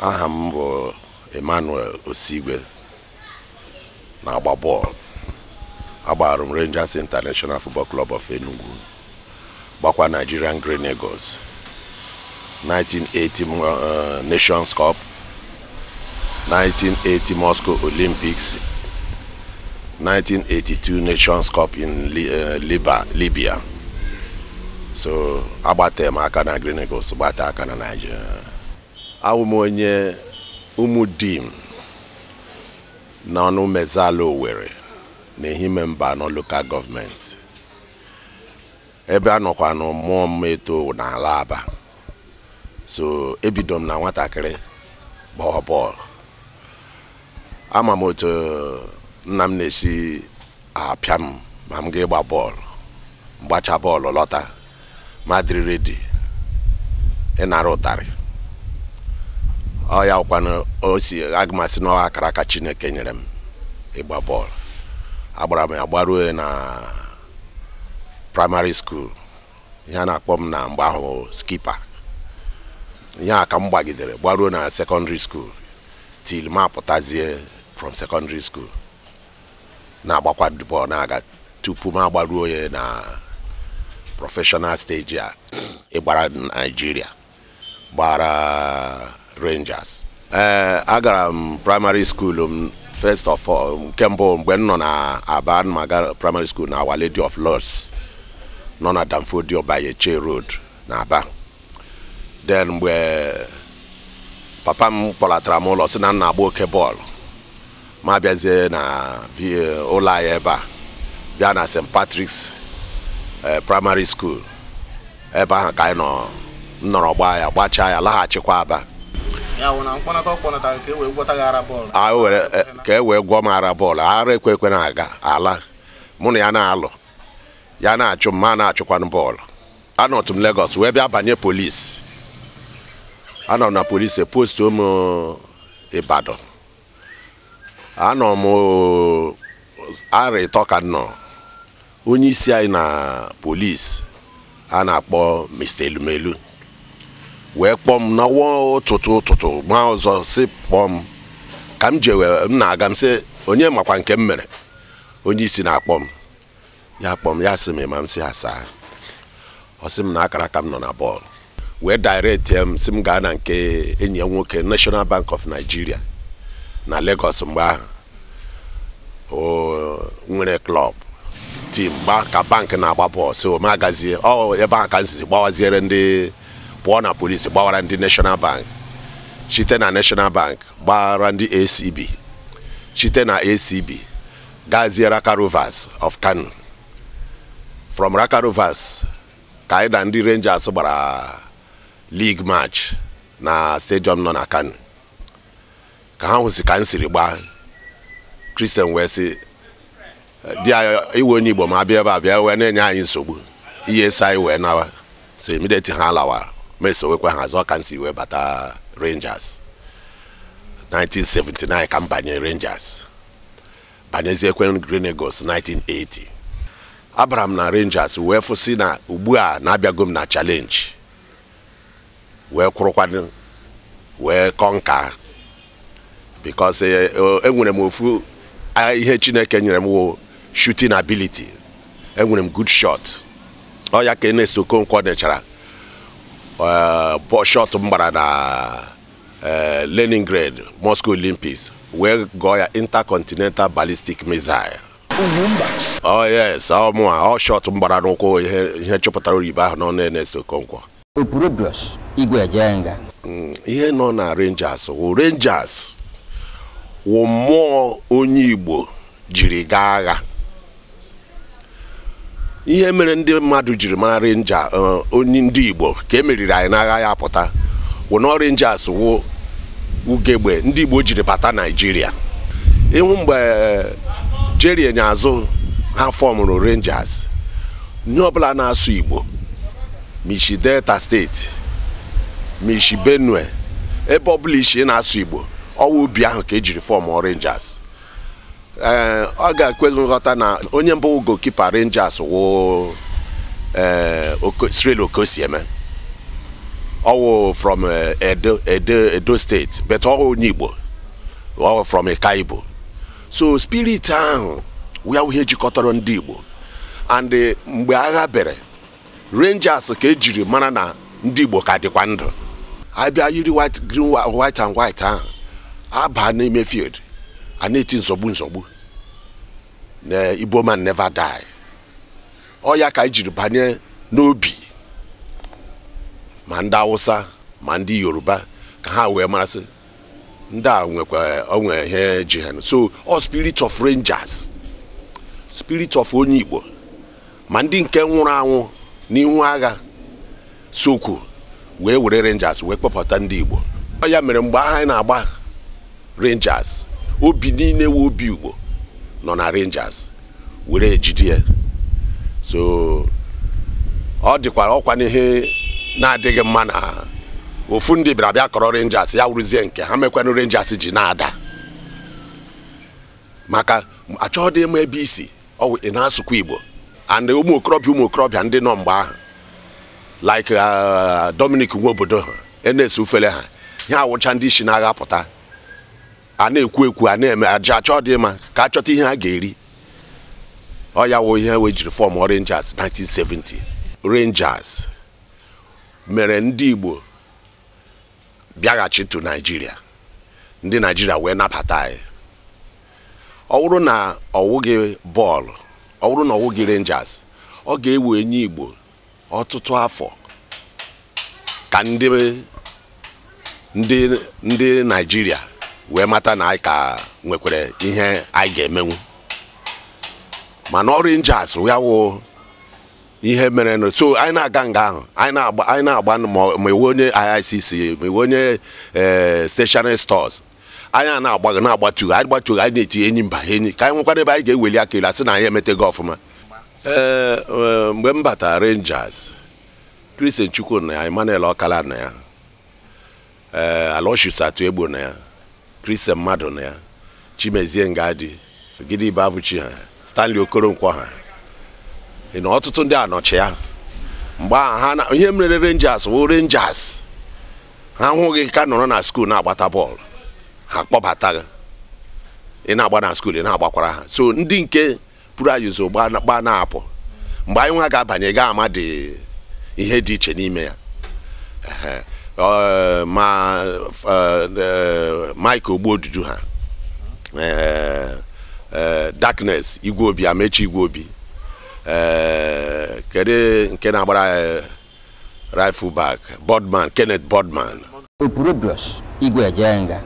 Aha m bụ Emmanuel Osigwe, na-agba bọọlụ. Agbara m Rangers International Football Club of Enugu, gbakwa Nigerian Green Eagles, 1980 Nations Cup, 1980 Moscow Olympics, 1982 Nations Cup in Libya. So agbate m aka na Green Eagles, gbate aka na Nigeria. Awụ m onye Umudim n'ọnụ Mezala Owerri na Ehime Mbano Local Government. Ebe a nọkwa na mụọ m eto n'ala Aba. So ebido m na nwatakịrị gbawa bọọlụ. Ama m otu nna m na-esi apịa m ma m ga-ịgba bọọlụ. Mgbacha bọọlụ lọta, ma dịrị ready ịnara ụtarị. Ọ ya kwanụ o si agụmasị na akara aka Chineke nyere m ịgba bọọlụ. Agbara m ya gbaruo na primary school. Ihe a na-akpọ m na mgbe ahụ skipper. Ihe a ka m gbagidere gbaruo na secondary school till m apụtazie from secondary school na-agbakwa bọọlụ na-aga tupu m agbaruo ya na professional stage a ịgbara Nigeria, gbara Rangers. Ee, agara m primary school m first of all, nke mbụ mgbe m nọ na Aba, m aga primary school na Our Lady of Lourdes nọ na Danfodio Bayeche Road na Aba. Then mgbe papa m kpọlatara m ụlọ, sị na m na-agba oke bọọlụ, ma bịazie na ụlọ anyị ebe a, bịa na St. Patrick's Primary School. Ebe ahụ ka anyị nọ, m nọrọ gbaa ya, gbachaa ya, laghachikwa Aba. Ya wụ na mkpọnata ọ kpọnatara ka e wee gwọta gị ara bọọlụ? A were ka e wee gwọọ m ara bọọlụ. Ara ekwe ekwe na-aga ala, mụ na ya na-alụ, ya na-achụ m, ma na-achụkwanụ bọọlụ. Anọtụ m Lagos wee bịa banye polisi. Anọ m na polisi, post m Ibadan. Anọ m arọ 3 ka m nọ. Onye isi anyị na polisi a na-akpọ Mr. Elumelu wee kpọọ m n'ọnwa ụtụtụ ụtụtụ ma ọzọ si kpọọ m ka m jewe. M na-aga, m sị onye makwa nke m mere. Onye isi na-akpọ m, ya kpọọ m, ya sị m ma m si asa. Ọ sị m na akara aka m nọ na bọọlụ, wee direct m, sị m gaa na nke enyi ya nwoke, National Bank of Nigeria na Lagos mgbe ahụ, o nwere club team gba ka bank na-agba bọọlụ. So m agazie ọ ebe ahụ ka m sizi gbawaziere ndị pụọ na polisi, gbawara ndị National Bank, site na National Bank gbara ndị ACB, site na ACB gazie Raka Rovers of Kano. From Raka Rovers ka anyị na ndị Rangers gbara league match na stadium nọ na Kano. Ka ha hụsi ka m siri gbaa, Christian wee sị di ya, iwe onye Igbo ma abịa ebe a bịa wee na-enye anyị nsogbu ihe esi anyị wee nawa. So immediately ha lawara, ma esowekwa ha azọ ka m si wee bata Rangers. 1979 ka m banye Rangers, banyeziekwe Green Eagles 1980. Abara m na Rangers wee fụsị na ugbu a na-abịago m na challenge, wee kwụrụkwanụ wee conquer, because enwere m ofu ihe Chineke nyere m wụ shooting ability. Enwere m good shot. Ọ ya ka Ernest Okonkwo nechara shot m gbara na Leningrad Moscow Olympics wee gụọ ya Intercontinental Ballistic Missile. Oh yes, ọ mụa ọ shot m gbara n'ụkwụ ihe chọpụtara oyibo ahụ n'ọnụ Ernest Okonkwo. Opurobios Igwe Ejenga. Ihe nọ na Rangers wụ Rangers wụ mmụọ onye Igbo jiri gaa agha. Ihe mere ndị mmadụ jiri mara Ranger, onye ndị Igbo ka e meriri anyị n'agha ya pụta wụ na Rangers wụ ugegbe ndị Igbo jiri bata Naịjirịa. Ịhụ mgbe Jerry Enyazụ ha fọmụrụ Rangers, onye ọbụla na-asụ Igbo, mishi Delta steeti, mishi Benue, ebe ọbụla isi na-asụ Igbo, ọwụ ubi ahụ ka ejiri fọmụ Rangers. Ee, ọ ga-ekwe nghọta na onye mbụ goalkeeper Rangers wụ Cyril Okosieme. Ọwụ from Edo Edo Edo State, but ọwụ onye Igbo, ọwụ from Ika Igbo. So spirit ahụ ya ihe jikọtara ndị Igbo. And mgbe agha bere, Rangers ka ejiri mara na ndị Igbo ka dịkwa ndụ. Abịa yiri white, green, white and white ahụ, aba n'ime field, a na-eti nzọgbu nzọgbu na "Igbo man never die". Ọ ya ka anyị jiri banye n'obi ma ndị Awụsa ma ndị Yoruba, ka ha wee marasị ndị a nwekwa onwe ihe ji ha. So ọ spirit of Rangers, spirit of onye Igbo, ma ndị nke nwụrụ anwụ n'ihu agha sokwu wee were Rangers wee kpọpụta ndị Igbo. Ọ ya mere mgbe ahụ anyị na-agba Rangers, obi niile wee obi Igbo nọ na Rangers were ejide ya. So ọ dịkwara ọkwa n'ihe na-adịghị mma na ofu ndị bịara bịa kọrọ Rangers ya wụrụzie nke ha, mekwanụ Rangers ji na-ada, maka achọghị ịma ebe isi ọ wụ ị na-asụkwa Igbo. And ụmụ okorobịa ndị nọ mgbe ahụ, like Dominic Nwobodo ha, Enes Ufele ha, ihe awụcha ndị isi n'agha pụta, a na-ekwu ekwu, a na-eme aja, achọ dị mma ka a chọta ihe ha ga-eri. Ọ ya wụ ihe wee jiri form Rangers 1970. Rangers mere ndị Igbo bịaghachi to Nigeria, ndị Naijiria wee nabata anyị. Ọ bụrụ na ọwụghị bọọlụ, ọ bụrụ na ọwụghị Rangers, ọ ga-ewe enye Igbo ọtụtụ afọ ka ndị Naijiria wee mata na anyị ka nwekwara ihe anyị ga-emenwu. Mana ọ Rangers ya wụ ihe mere. So anyị na-aga nga ahụ, anyị na-agba ma iwe onye IICC, ma iwe onye stationery stores, anyị a na-agba na-agbatu, anyị gbatu, anyị na-eti enyi mba enyi, ka anyị nwekwara ebe anyị ga-eweli aka elu asị na anyị emetego ọfụma. Ee, mgbe m batara Rangers, Christian Chukwu na ya, Emmanuel Ọkala na ya, ee, Aloysius Atuegbo na ya, Christian Mmadụ na ya, Chimezie Ngadi, Gidi Babuchi ha, Stanley Okoronkwo ha na ọtụtụ ndị anọchi ya mgbe ahụ. Ha na ihe mere Rangers wụ Rangers, ha hụghị ka nọrọ na school na-agbata bọọlụ, ha kpọbata gị, ị na-agba na school, ị na-agbakwara ha. So ndị nke pụrụ anyị ụzọ gbaa na-apụ, mgbe anyị nwa ga-abanye, ga ama dị ihe dị iche n'ime ya. Ma Mike Ogbuodudu ha, Darkness Igwe Obi, Amechi Igwe Obi, kedu nke na-agbara rifle back, Bodman, Kenneth Bodman. Opurobios Igwe Ejenga.